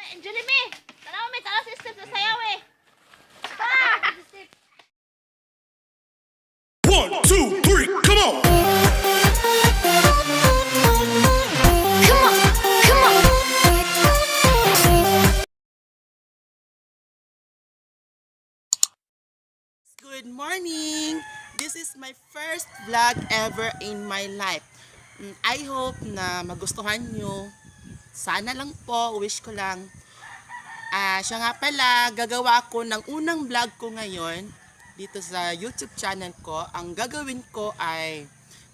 Jeremy, tanaw may tanaw si Steve sa sayaw eh. Pa! One, two, three, come on! Come on, come on. Good morning! This is my first vlog ever in my life. I hope na magustuhan nyo. Sana lang po, wish ko lang. Siya nga pala, gagawa ako ng unang vlog ko ngayon dito sa YouTube channel ko. Ang gagawin ko ay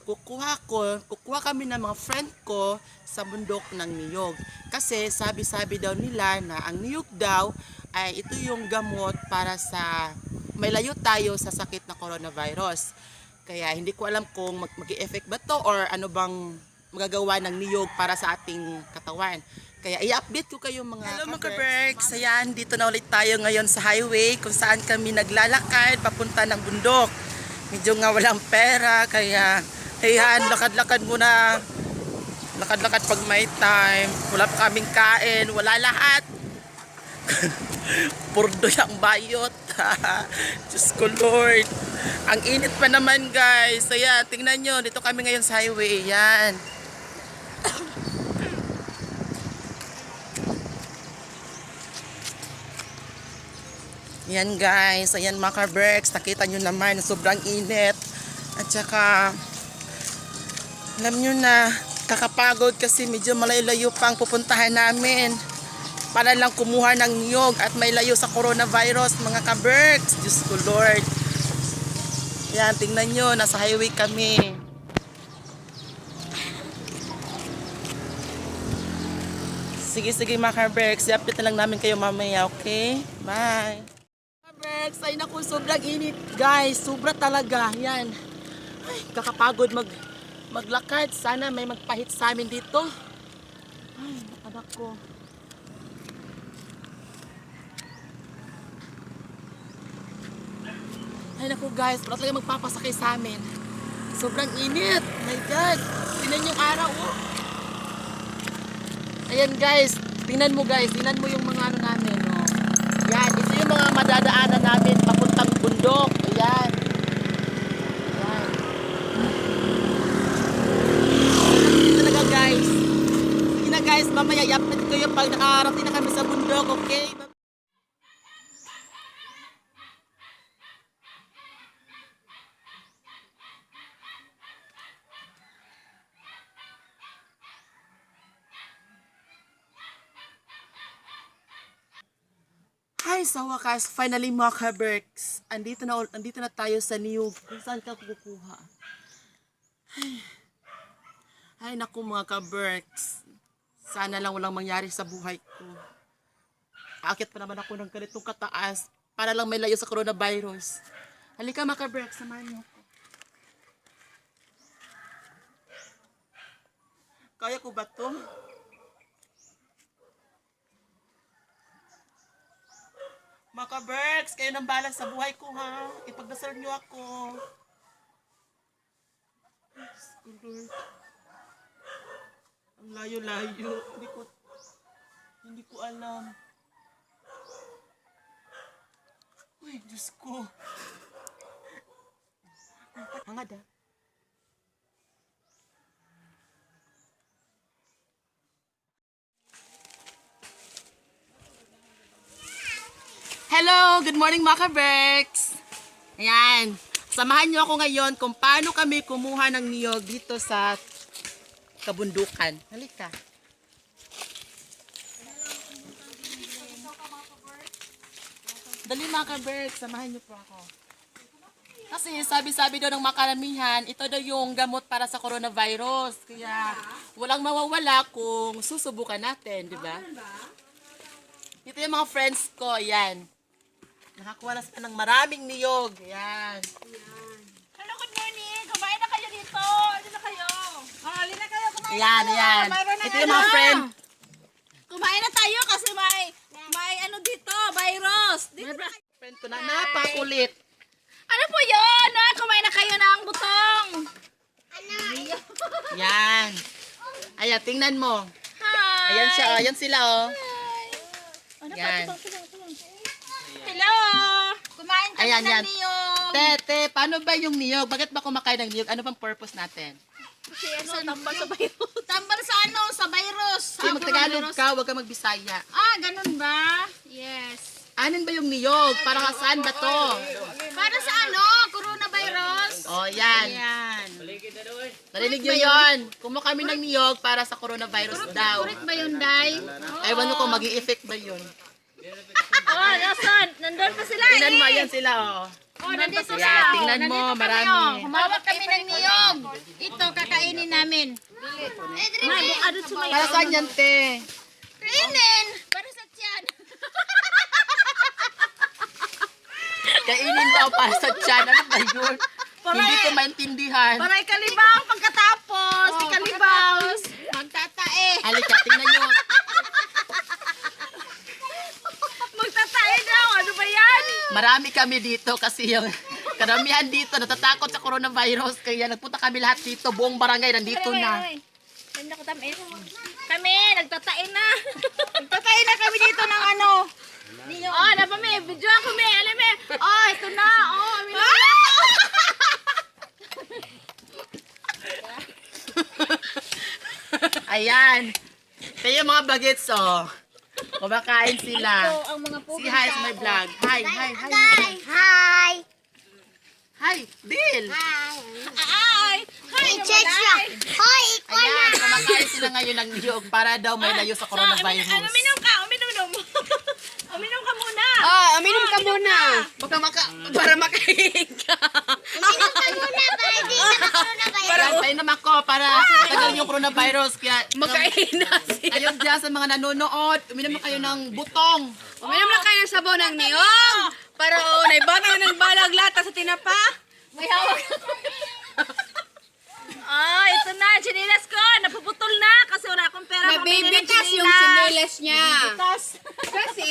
kukuha kami ng mga friend ko sa bundok ng niyog. Kasi sabi-sabi daw nila na ang niyog daw ay ito yung gamot para sa may layo tayo sa sakit na coronavirus. Kaya hindi ko alam kung mag-e-effect ba to or ano bang magagawa ng niyog para sa ating katawan. Kaya i-update ko kayo mga Hello mga ka-Berks! Ayan, dito na ulit tayo ngayon sa highway kung saan kami naglalakad papunta ng bundok. Medyo nga walang pera kaya ayan, lakad-lakad muna. Lakad-lakad pag may time. Wala pa kaming kain, wala lahat. Purdo yung bayot. Diyos ko Lord. Ang init pa naman guys. Ayan, tingnan nyo. Dito kami ngayon sa highway. Ayan. Ayan guys. Ayan mga ka-Berks. Nakita nyo naman. Sobrang init. At saka alam nyo na kakapagod kasi medyo malayo-layo pang pupuntahan namin. Para lang kumuha ng niyog at may layo sa coronavirus mga ka-Berks. Diyos ko Lord. Yan, tingnan nyo, nasa highway kami. Sige mga ka-Berks, i-update na lang namin kayo mamaya, okay? Bye! Ka-Berks, ay naku, sobrang init. Guys, sobra talaga. Yan. Ay, kakapagod maglakad. Sana may magpahit sa amin dito. Ay, anak ko. Ay naku guys, wala talaga magpapasakay sa amin. Sobrang init. My God. Tingnan yung araw. Oh. Ayan guys. Tingnan mo guys. Tingnan mo yung mga ano namin. Oh. Yan. Ito yung mga madadaanan namin papuntang bundok. Ayan. Ayan. Ito talaga guys. Sige na guys. Mamaya i-update ko yung pag nakarating na kami sa bundok. Okay? Ay, sa wakas, finally mga ka-Berks, andito na tayo sa niyog. Kung saan ka kukuha? Ay naku mga ka-Berks, sana lang walang mangyari sa buhay ko. Aakit pa naman ako ng ganitong kataas para lang may layo sa coronavirus. Halika mga ka-Berks, samahan niyo ako. Kaya ko ba to? Mga ka-Berks, kayo nang balas sa buhay ko ha. Ipagdasal niyo ako. Lord. Ang layo-layo. Hindi ko alam. Uy, Diyos ko. Hangad ha. Hello! Good morning mga ka-Berks! Ayan, samahan niyo ako ngayon kung paano kami kumuha ng niyog dito sa kabundukan. Halika. Dali mga ka-Berks, samahan niyo po ako. Kasi sabi-sabi daw ng mga karamihan, ito daw yung gamot para sa coronavirus. Kaya walang mawawala kung susubukan natin, di ba? Ito yung mga friends ko, ayan. Nakakuha na sila ng maraming niyog. Ayan. Hello, good morning. Kumain na kayo dito. Ano na kayo? Halina na kayo, kumain Ayan, na. ayan. Ito yung mga friend. Kumain na tayo kasi may ano dito, virus. Dito na kayo. Friend ko na napakulit. Ano po yun? Kumain na kayo ng butong. Yan. Ayan, tingnan mo. Hi. Ayan siya, ayan sila oh. Yan. Hello! Kumain kami Ayan, yan. ng niyog. Tete, paano ba yung niyog? Bakit ba kumakain ng niyog? Ano bang purpose natin? Kasi tambal sa virus. Tambal sa ano? Sa virus. Kasi magtagalog ka, huwag ka magbisaya. Ah, ganun ba? Yes. Anin ba yung niyog? Para saan ba to? Para sa ano? Coronavirus? Oh, yan. Ayan. Narinig nyo yun. Kumuha kami ng niyog para sa coronavirus daw. Correct ba yun, Day? Ewan ko kung mag-i-effect ba yun. Oh, nasan? Nandun pa sila Tingnan mo, yan sila oh. Oh, nandito sila. Yeah, tingnan mo, Nandito kami, marami. oh. Humawak kami ng niyog. Ito, kakainin namin. Para saan yan, te? Kainin! Para sa tiyan. Kainin daw para sa tiyan. Ano ba yun? Hindi ko maintindihan. Para ikalibaw pagkatapos. Ikalibaw. Magtatae. Halika, tingnan nyo. Magtatae daw. Ano ba yan? Marami kami dito kasi yung karamihan dito natatakot sa coronavirus. Kaya nagpunta kami lahat dito. Buong barangay nandito na. Kami, nagtatae na. Nagtatae na kami dito ng ano. Oh, napami, video ako may, alam mo. Oh, ito na. Oh, amin na. Ayan. Kaya yung mga bagets, oh. Kumakain sila. Ang mga Si hi sa my vlog. Hi, hi, hi. Hi. Hi, Bill. Hi. Hi, Check siya. Hoy, Ayan, kumakain sila ngayon ng niyog para daw may layo sa coronavirus. Uminom ka, uminom. Uminom ka muna. Oh, uminom ka muna. Baka para makain ka. Uminom ka muna para di na coronavirus. Para painom ako para tagal yung coronavirus. Kaya Makain na siya. ayun dyan sa mga nanonood, uminom na kayo ng butong. Uminom na kayo ng sabaw ng niyog. Para naibataw ng balag lata sa tinapa. May hawak. Oh, ito na, chinilas ko. Napuputol na kasi wala akong pera. Mabibitas yung sinilas niya. Kasi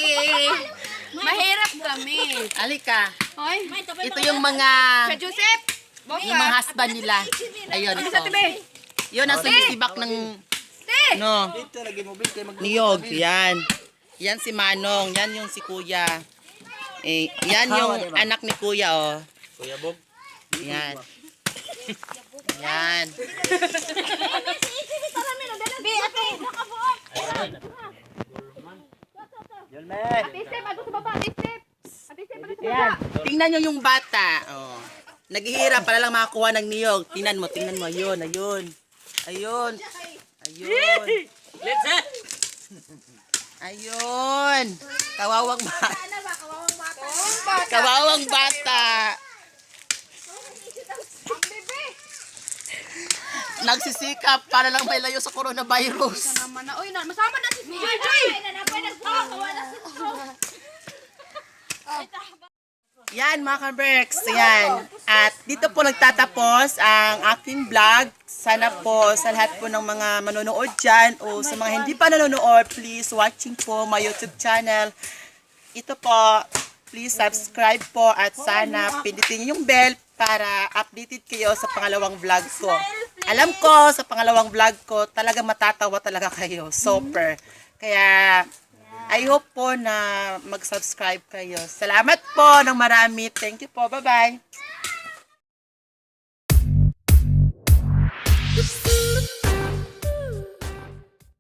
mahirap kami. Halika. Hoy, Ito yung mga Sa Joseph. yung mga husband nila. Ayun ito. Yun ang sumisibak ng no. Niyog. Yan. Yan si Manong. Yan yung si Kuya. Eh, yan yung anak ni Kuya, oh. Kuya Bob. Yan. Yan. Be, ate, nakabuok. Yan. Tingnan nyo yung bata. Oh. Naghihirap para lang makakuha ng niyog. Tingnan mo. Ayun, ayun. Ayun. Ayun. Ayun. Kawawang bata. Kawawang bata. Nagsisikap para lang may layo sa coronavirus. Uy, masama na si Joy. Yan mga ka-Berks, yan. At dito po nagtatapos ang aking vlog. Sana po sa lahat po ng mga manonood dyan o sa mga hindi pa nanonood, please watching po my YouTube channel. Ito po, please subscribe po at sana pindutin niyo yung bell para updated kayo sa pangalawang vlog ko. Alam ko, sa pangalawang vlog ko, talaga matatawa talaga kayo. Super. Kaya, I hope po na mag-subscribe kayo. Salamat po ng marami. Thank you po. Bye-bye.